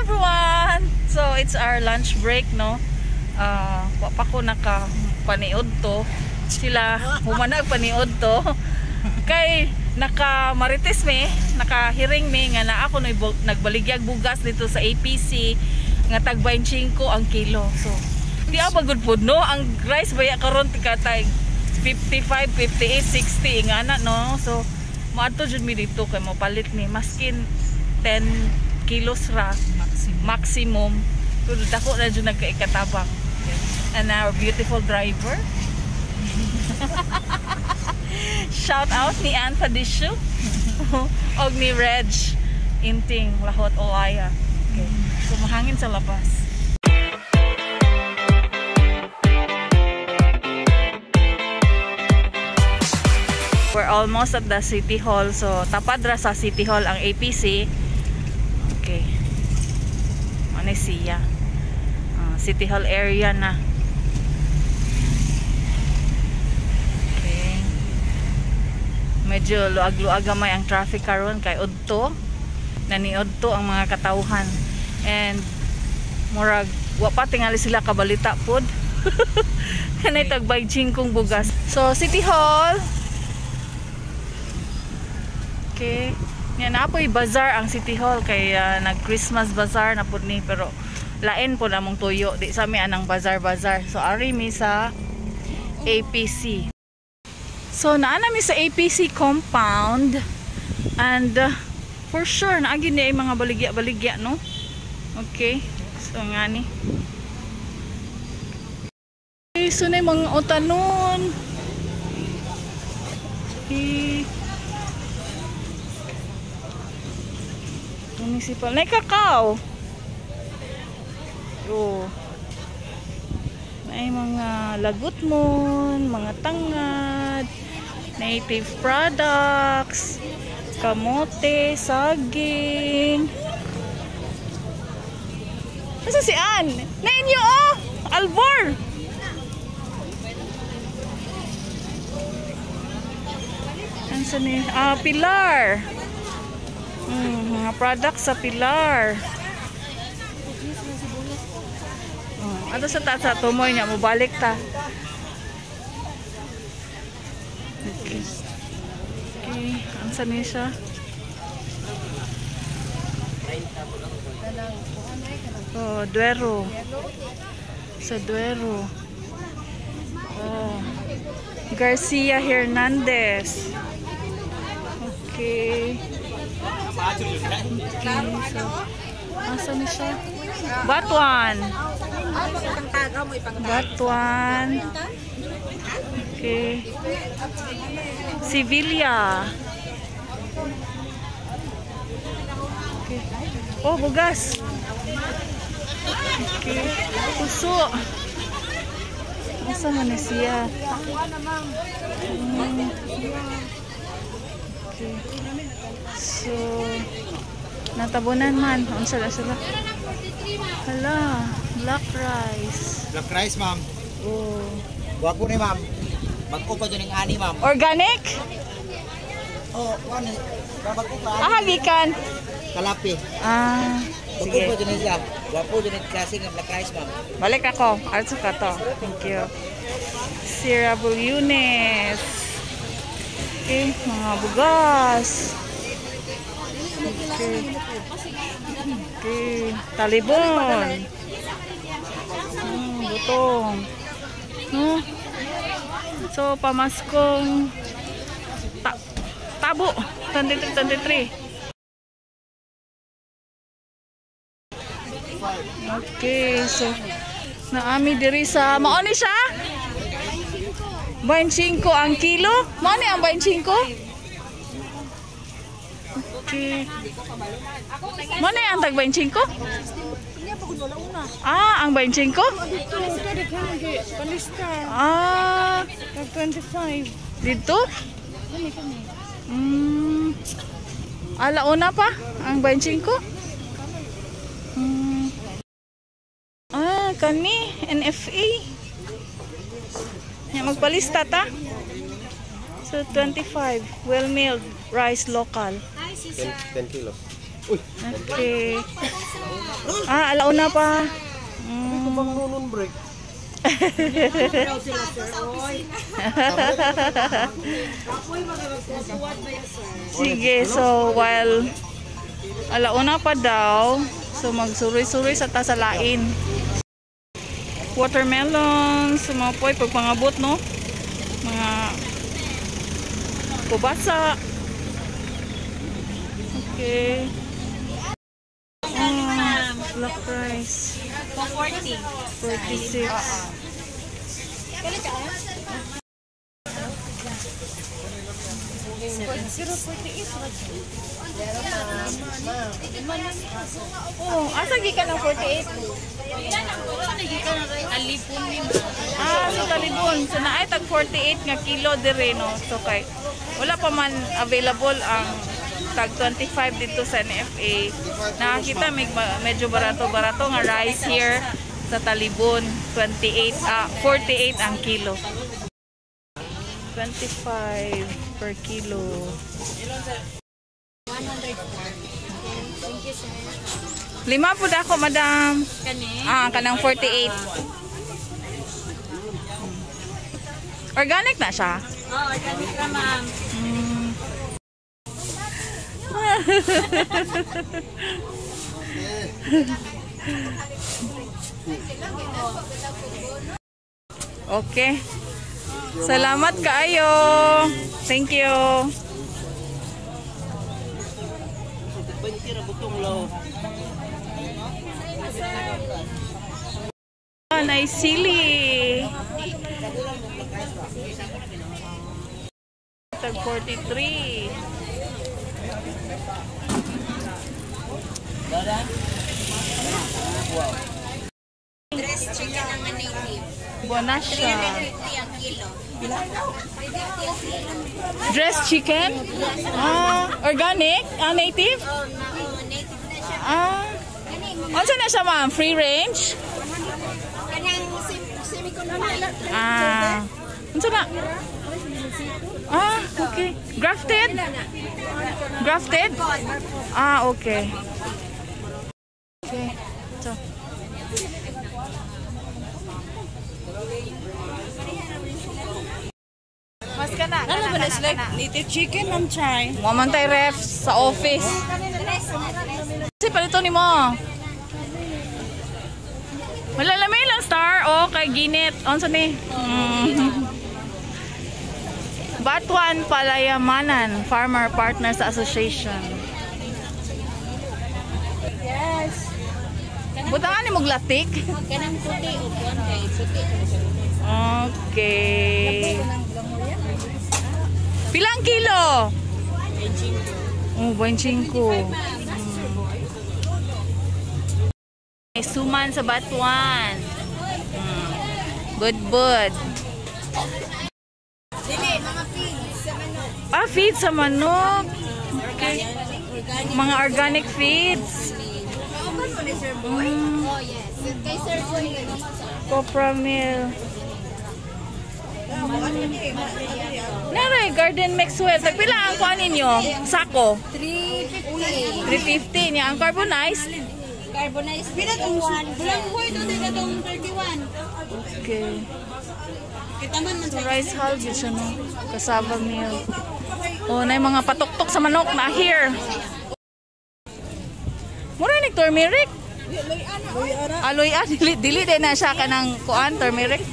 Everyone! So it's our lunch break, no? Wa pa ko naka paniod to. Sila humanag paniod to. Kay naka marites mi, naka hearing mi nga naa ko nagbaligyag bugas dito sa APC nga tag 25 ang kilo. So di ba good food, no? Ang rice baya karon tika tag 55, 58, 60 ingana, no? So moadto jud mi dito kay mopalit mi maskin 10 kilos ra Maximum. Maximum. Pero dako na jud nagkaikatabang. And our beautiful driver. Shout out ni Ann Fadishu og ni Reg Inting Lahot Olaya. Okay. So mahangin sa labas. We're almost at the City Hall. So tapad ra sa City Hall ang APC. Okay. Ano siya? City Hall area na. Okay. Medyo luag-luag gamay ang traffic karon kay udto. Naniudto ang mga katawhan. And murag wa pa tingali sila kabalita pod. Kanay tag 25 bugas. So City Hall. Okay. Nga na po'y bazaar ang City Hall kay nag-Christmas bazaar na pud ni, pero lain po namong tuyo di sa mi anang bazaar. So ari mi sa APC. So naa na mi sa APC compound and for sure naa gyud ni ay mga baligya-baligya, no? Okay. So ngani. Okay, so na mga utanon. Okay. Municipal. Nay kakao. Oh. May mga lagutmon, mga tangad, native products, kamote, saging. Asa si Ann? Na inyo oh! Albor! Ansa ni? Ah, Pilar. Mga products sa Pilar. Oh, ato sa taas sa tumoy niya, mobalik ta. Okay. Okay, ansa ni siya? Oh, Duero. Sa Duero. Oh. Garcia Hernandez. Okay. Okay, so, asa ni siya? Batuan. Batuan. Okay. Sevilla. Okay. Oh, bugas. Okay. Puso. Asa man ni siya? Okay. So, natabunan man. Unsa na sila? Hala, black rice. Black rice, ma'am. Oh. Wapo ni, ma'am. Bag-o pa dyan ang ani, ma'am. Organic? Oh, ano? Bago pa. Ah, gikan. Kalapi. Ah, Bago sige. pa dyan siya. Wapo dyan ang klase ng black rice, ma'am. Balik ako. Artso ka to. Thank you. Sierra Bullunes. Okay, mga bugas. Okay. Okay. Talibon. Butong. No? So, pamaskong tabo. 23, 23. Okay, so naami diri sa mao ni siya? 25 ang kilo? Mao ni ang 25? Okay. Mao ni ang tag 25? Ah, ang 25? Ah, Tag 25. dito? Alauna pa ang 25? Ah, kani NFA. Ya, magpalista ta. So 25 well milled rice local. 10 kilos. Okay. Ah, alauna pa. Bang noon break. Sige, so while alauna pa daw, so magsuroy-suroy sa tasalain. Watermelon, sumapoy pagpangabot, no? Mga kubasa. Okay. Black rice. 40. 46. Oh, asa gikan ang 48? Alipon ni. Ah, sa Talibon. So naay tag 48 nga kilo dire, no. So kay wala pa man available ang tag 25 dito sa NFA. Nakakita may medyo barato-barato nga rice here sa Talibon, 28 48 ang kilo. 25 per kilo. 104. Thank you, sir. Lima po dako, madam. Kani? Ah, kanang 48. Organic na siya. Oh, organic ra, ma'am. Okay. Salamat kaayo. Thank you. Ah, nice sili. Tag 43. Dressed chicken ang native. Buona siya. 350 ang kilo. 350 ang kilo. Dressed chicken? Ah, organic? Ah, native? Oh, native na siya. Ah. Kani, ma'am. Unsa na siya, ma'am? Free range? Kanang semi-confined. Ah. Unsa na? Ah, okay. Grafted? Grafted? Ah, okay. Okay. So. Mas kana. Ano ba na sila? Native chicken, ma'am, try. Mamantay ref sa office. Kasi palito ni mo. Wala lamay lang star o kay Ginit. Unsa ni? Batuan Palayamanan Farmer Partners Association. Yes. Butangan ni muglatik. Kanang puti o kuan kay puti. Okay. Pilang kilo? Oh, 25. Suman sa Batuan. Good, good. Dili, mga feeds sa manok. Ah, feeds sa manok. Okay. Mga organic feeds. Kauban mo ni Sir Boy? Oh, yes. Kay Sir Boy. Copra meal. Naray, garden mix well. Tagpila ang kuan ninyo? Sako. 350. 350 niya ang carbonized. Carbonized. Pila tong bulang boy do din katong 31. Okay. Kita man man So, rice hull gyud siya, no? Cassava meal. Oh, na mga patuktok sa manok na here. Mura ni turmeric. Aloy ah, dili dili din na siya kanang kuan turmeric.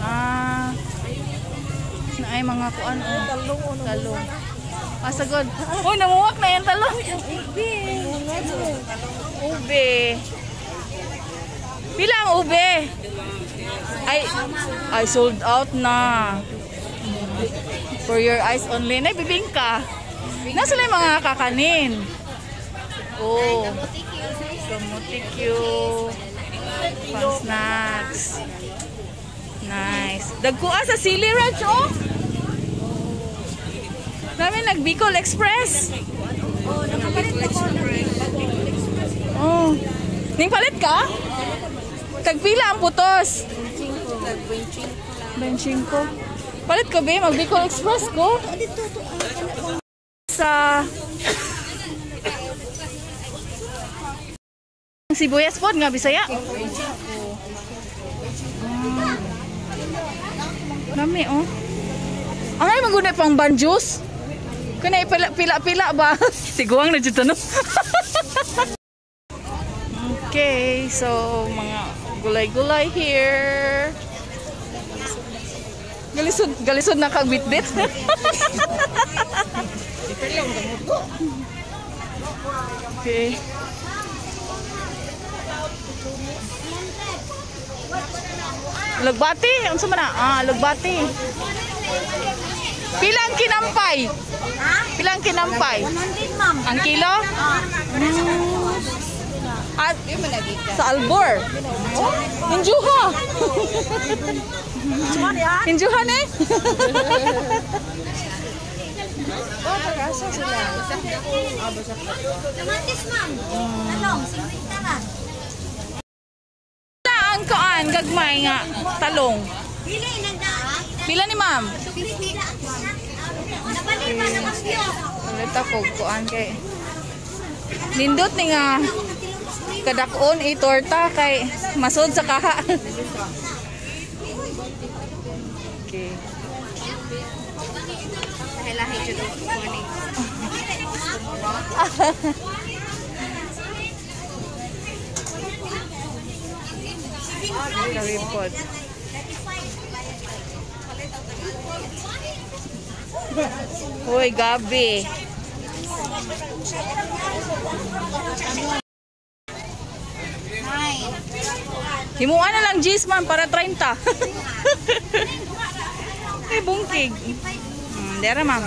Ah. Na ay mga kuan oh. Talong. Ah, sagod. Uy, namuwak na yan talong. Ube. Ube. Pila ang ube? Ay, ay sold out na. For your eyes only. Nay, bibingka. Nasa na yung mga kakanin? Oh. Kamuti Q. Pang snacks. Nice. Dagkua sa Silly Ranch, oh. Namin nag Bicol Express. Oh. Ning palit ka? Tagpila ang putos. 25. Palit ka ba? Mag Bicol Express ko. Sa Sibuyas pod nga Bisaya. Nami oh. Ang ay maguna pang banjus. Kana pila-pila ba? Tiguang na jud no. Okay, so mga gulay-gulay here. Galisod, galisod na kag bitbit. Okay. Lugbati, unsa man na? Ah, lugbati. Pilang kinampay? Pilang kinampay? 100, ma'am. Ang kilo? At sa Albor. Oh, injuha. Injuha ni? Kamatis, ma'am. Talong, 50 na. Na ang kuan gagmay nga talong. Pili nang daan. Pila ni ma'am? 50. Nabali pa na kambyo. Ulit ako kuan kay nindot ni nga kadakon i torta kay masod sa kaha. Okay. Lahi jud morning. Karipod. Hoy, gabi. Himuan na lang G's man para 30. Ay, bungkig. Dera ma'am.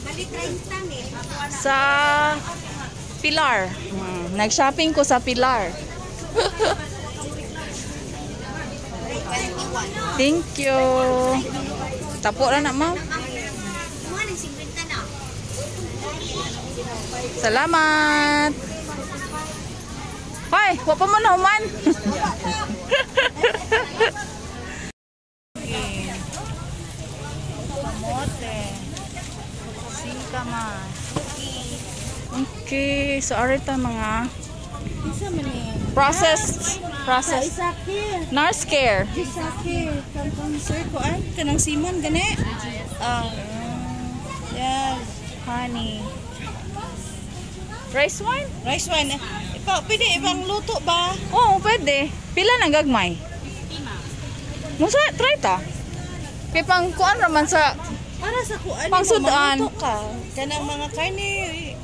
Bali 30 ni. Sa Pilar. Nag-shopping ko sa Pilar. Thank you. Tapo na na, ma'am. Mga nang 50 na. Salamat. Hoy, wa pa man human. Okay. Kamote. Singkamas. Okay, so arita mga processed processed Isake. nurse care. Isake. Kang sir kuan kanang simon gani. Ah. Yes. Honey. Rice wine? Rice wine. Ipa, pwede ibang luto ba? Oo, pwede. Pila nang gagmay? Musa, try ta. Kay pang kuan raman sa Para sa kuan Pang sudan. maluto ka. Kanang mga karne,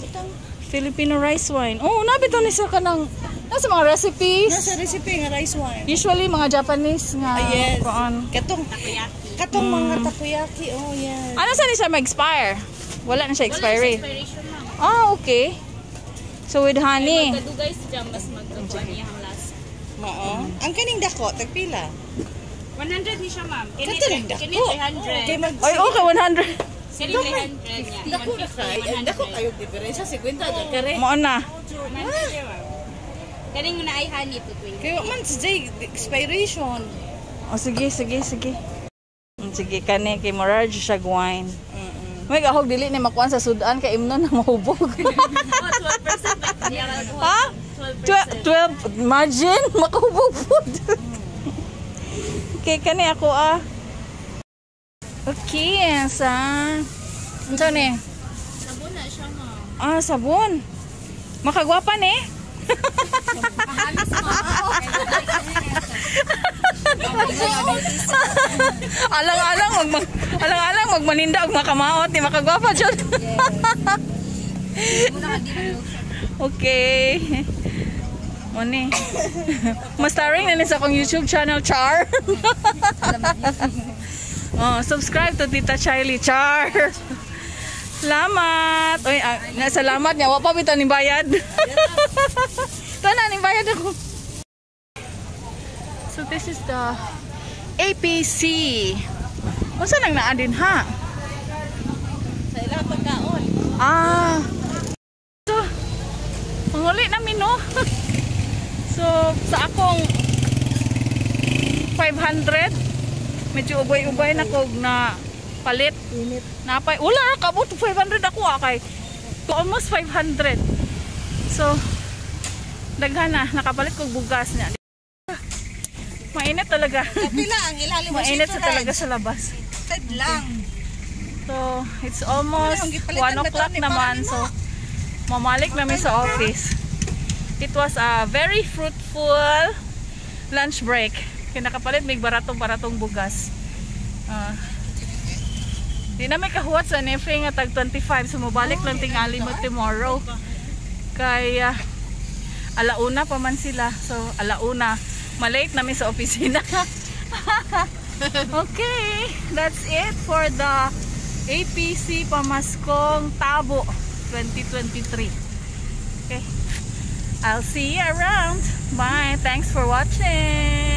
itang Filipino rice wine. Oh, nabito ni sa kanang nasa mga recipes. nasa recipe nga rice wine. Usually mga Japanese nga Ah, yes. kuan. Katong katong mga takoyaki. Oh, yes. Ano sa ni siya ma-expire? Wala na siya expiry. Ah, okay. So with honey. Magkadugay siya, mas magkakuan niya ang last. Mao. Ang kaning dako tagpila. 100 ni siya, ma'am. Kini Kato lang dako. Kini 300. Kay mag Ay, okay, 100. Kini 300 niya. Dako na kay. Dako kayo diferensya 50 jud kare. Mao na. 100 siya, ma'am. Kaning na ay honey to 20. Kay wa man si Jay expiration. Oh, sige, sige, sige. Sige, kani kay Morarj siya wine. May gahog dili ni makuan sa sudan kay imnon na mahubog. Oh, 12% niya. Ha? 12%. 12, imagine makahubog food. Okay, kani ako ah. Okay, sa unsa ni? Sabon na siya, ma'am. Ah, sabon. Makagwapa ni. Pahamis mo. Alang-alang magmaninda og makamaot ni makagwapa jud. Okay. Moni. Mas-starring na ni sa akong YouTube channel, Char. Oh, subscribe to Tita Charlie, Char. Salamat. Oy, ah, na salamat niya. Wa pa bitaw ni bayad. Ito na ni bayad ako. So this is the APC. Unsa nang naa din ha? Sa ilang pagkaon. Ah. So, panguli namin no. So, sa akong 500, medyo ubay-ubay na kog na palit. Init. Napay, wala ra kabot 500 ako ah kay Almost 500. So, daghan na. Nakapalit kog bugas niya. Mainit talaga. Pila ang ilalim mo? Mainit sa talaga sa labas. Ted lang. So, it's almost Ano, gipalitan 1 ba to o'clock ni naman. parang So, mamalik namin sa office. It was a very fruitful lunch break. Kaya nakapalit may baratong-baratong bugas. Ah. Di na may kahuwat sa nefe nga tag 25. So, mabalik lang tingali mo tomorrow. Kaya, alauna pa man sila. So, alauna. Malate namin sa opisina. Okay, that's it for the APC Pamaskong Tabo 2023. Okay. I'll see you around. Bye. Thanks for watching.